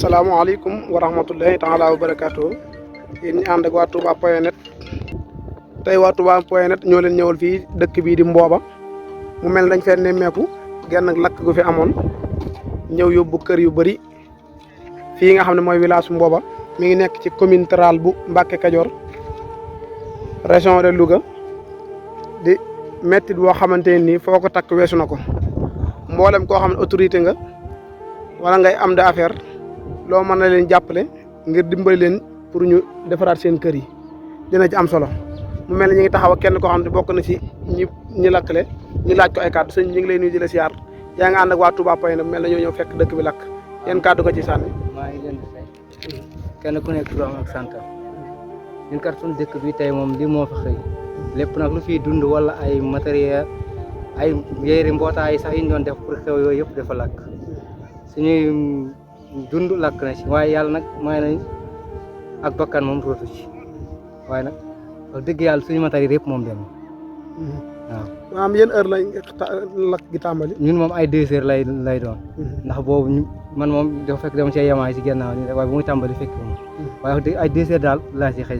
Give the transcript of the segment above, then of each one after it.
asalaamaaleykum wa rahmatullahi taala wa barakaatu yéen ñi ànd ak waa Touba.net tey waa Touba.net ñoo leen ñëwal fii dëkk bii di Mbooba mu mel dañ fee nemmeeku genn lakk gu fi amoon ñëw yóbbu kër yu bëri fii nga xam ne mooy village Mbooba mi ngi nekk ci commune rurale bu Mbacke Kadior région de Louga di mettit boo xamante nii foo ko takk weesu na ko mboolem koo xam ne autorité nga wala ngay am de affaire loo mën na leen jàppale ngir dimbali leen pour ñu defaraat seen kër yi dina ci am solo mu mel ne ñu ngi taxaw ak kenn koo xam ne bokk na ci ñi lakkale ñu laaj ko ay kàddu sëñ ñu ngi lay nuyu di la siyaar yaa ngi ànd ak waa Touba.net mel na ñoo ñëw fekk dëkk bi lakk yéen kàddu ko ci sànni. maa ngi leen di fay kenn ku nekk turam ak santam ñun kat suñu dëkk bi tey moom lii moo fa xëy lépp nag lu fiy dund wala ay matériel ay yéeri mbootaay sax yi ñu doon def pour xew yooyu yëpp dafa lakk suñuy dund lakk na ci waaye yàlla nag may nañ ak bakkan moom rootu ci waaye nag wax dëgg yàlla suñu matériel yëpp moom dem waaw. maanaam yéen heure lañ lakk gi tàmbali. ñun moom ay 2 heures lay doon ndax boobu man moom dafa fekk dama cee yemaay si gannaaw nii rek waaye bu muy tàmbali fekk moom waaye wax dëgg ay 2 heures daal laa si xëy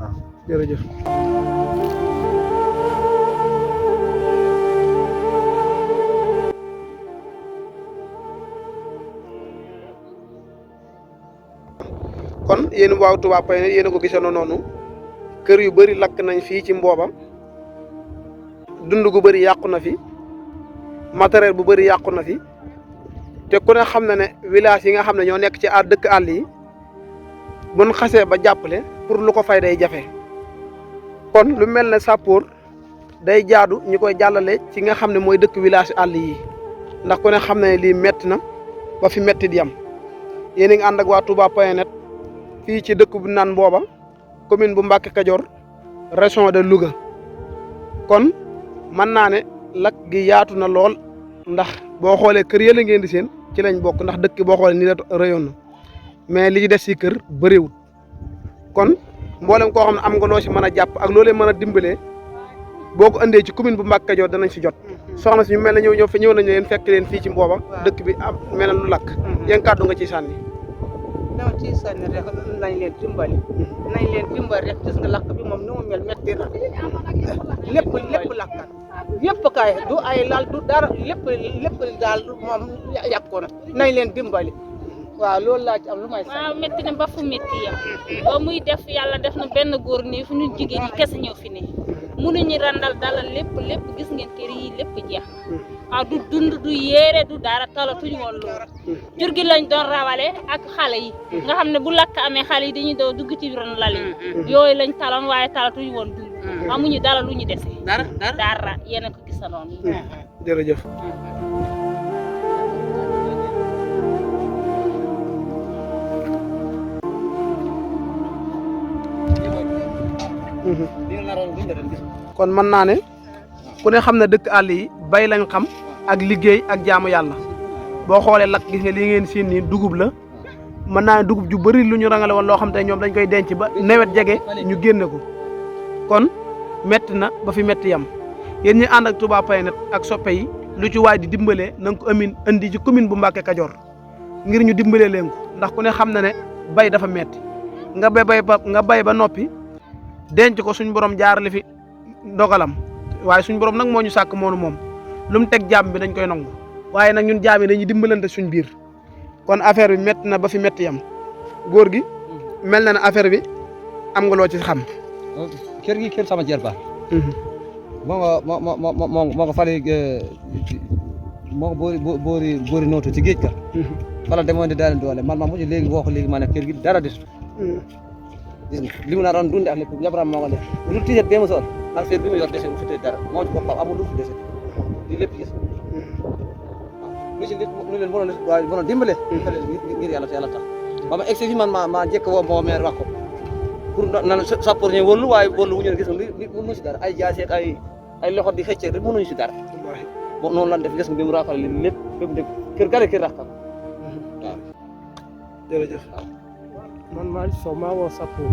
waaw. jërëjëf. kon yéen waaw Touba.net yéen a ko gisandoo noonu kër yu bëri lakk nañ fii ci Mbooba dund gu bëri yàqu na fi matériel bu bëri yàqu na fi te ku ne xam na ne village yi nga xam ne ñoo nekk ci dëkk àll yi buñ xasee ba jàppale pour lu ko fay day jafe kon lu mel ne sappoor day jaadu ñu koy jàllale ci nga xam ne mooy dëkk village àll yi ndax ku ne xam na ne lii metti na ba fi metti di yam yéen a ngi ànd ak waa Touba.net fii ci dëkk bu naan Mbooba commune bu Mbacke Kadior région de Louga kon mën naa ne lakk gi yaatu na lool ndax boo xoolee kër yële ngeen di seen ci lañ bokk ndax dëkk boo xoolee nii la rëyoon na mais li ci des ci kër bëriwul kon mboolem koo xam ne am nga loo si mën a jàpp ak loo leen mën a dimbalee boo ko andee ci commune bu Mbacke Kadior danañ si jot soxna si ñu mel ne ñëw nañ leen fekk leen fii ci Mbooba dëkk bi am mel na lu lakk yéen kàddu nga ciy sànni. dama ciy sànni rek nañ leen dimbali rek gis nga lakk bi moom ni mu mel metti na lépp lakkan yëpp kay du ay lal du dara lépp daal moom yàqu na nañ leen dimbali waaw loolu laa ci am lu may sànni. waaw metti na ba fu metti yam ba muy def yàlla def na benn góor nii fu ñu jigéen yi kese ñëw fi nii mënuñu randal dalal lépp gis ngeen kër yi lépp jeex na waaw du dund du yéere du dara talatuñu woon loolu jur gi lañ doon rawale ak xale yi nga xam ne bu lakk amee xale yi dañuy doo dugg ci ron lal yi yooyu lañ taloon waaye talatuñu woon dund amuñu dara lu ñu dese dara yéen a ko gisanoon jërëjëf. kon mën naa ne ku ne xam ne dëkk àll yi bay lañ xam ak liggéey ak jaamu yàlla boo xoolee lakk gis nga li ngeen siin nii dugub la mën naa ne dugub ju bëri lu ñu rangale woon loo xam te ñoom dañ koy denc ba nawet jege ñu génne ko kon metti na ba fi metti yam yéen ñi ànd ak Touba.net ak soppe yi lu ci waay di dimbalee na nga ko indi ci commune bu Mbacke Kadior ngir ñu dimbalee leen ko ndax ku ne xam na ne bay dafa metti nga bay ba noppi denc ko suñ borom jaarale fi ndogalam waaye suñ borom nag moo ñu sàkk moonu moom lu mu teg jaam bi dañ koy nangu waaye nag ñun jaam yi dañuy dimbalante suñ biir kon affaire bi métti na ba fi métti yam góor gi mel na ne affaire bi am nga loo ci xam. kër gi kër sama jarba moo ko fale moo ko boori nootu ci géej ka fala demoon di daal doole man ma mujj léegi woo ko léegi ma ne kër gi dara desut gis nga li mu naa doon dundee ak lépp jabaram moo ko def lu tiiset bee mu soon ak seet bi mu yor dese bu fi dara moo ci boppam amul lu fi dese li lépp gis lu si nit lu leen mënoon dimbale ngir yàlla te yàlla tax ba ma egsi fi man ma jekk woo moo maire wax ko pour nan sappoor ñëw wëllu waaye wëllu wu ñu gis nga li mënu si dara ay jaaseet ay loxo di xëcceeg rek mënuñu si dara bon noonu lan def gis nga bi mu raafale li lépp fépp def kër gale kër raxtam waaw jërëjëf. man Malick Sow maa woo sappoor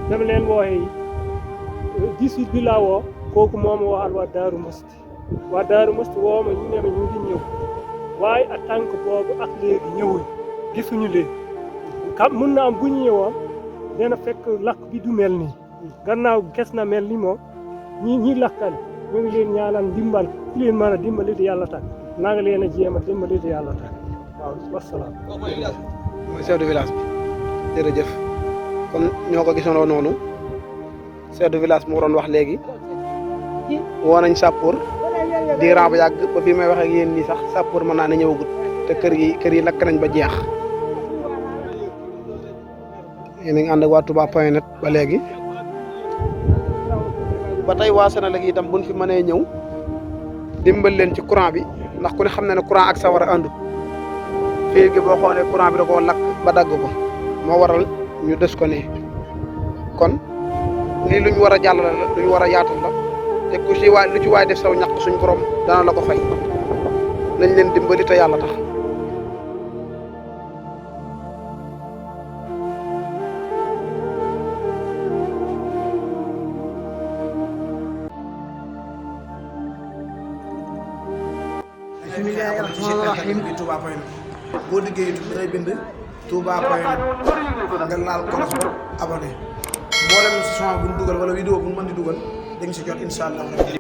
dama leen wooxee 18 bi laa woo kooku moom waxal waa Daaru Musti woo ma ñu ne ma ñu ngi ñëw waaye à tant que boobu ak léegi ñëwuñ gisuñu leen xam mun na am bu ñu ñëwoon dina fekk lakk bi du mel nii gannaaw kes na mel ni moom ñi lakkal ñu ngi leen ñaanal dimbal ku leen mën a dimbali di yàlla tax naa nga leen a jéem a dimbali di yàlla tax waaw wasalaam. mooy chef de village bi jërëjëf kon ñoo ko gisandoo noonu chef de village mu waroon wax léegi woo nañ sappoor diiran ba yàgg ba fii may wax ak yéen nii sax sappoor mën naa ne ñëwagut te kër yi lakk nañ ba jeex yéen a ngi ànd ak waa Touba.net ba léegi ba tey waa Senelec itam buñ fi mënee ñëw dimbal leen ci courant bi ndax ku ne xam na ne courant ak sawara àndut fii gi boo xoolee courant bi da koo lakk ba dagg ko moo waral ñu des ko ne kon lii luñ war a jàllale la luñ war a yaatal la te ku ci waay lu ci waay def saw ñaq suñ borom dana la ko fay nañ leen dimbali te yàlla tax bismillahirrahmanirrahim Touba.net boo diggee YouTube dangay bind Touba.net nga laal kolos ba abonné mboolem son bu ñu dugal wala vidéo bu ñu mën di dugal da nga si jot incha allah.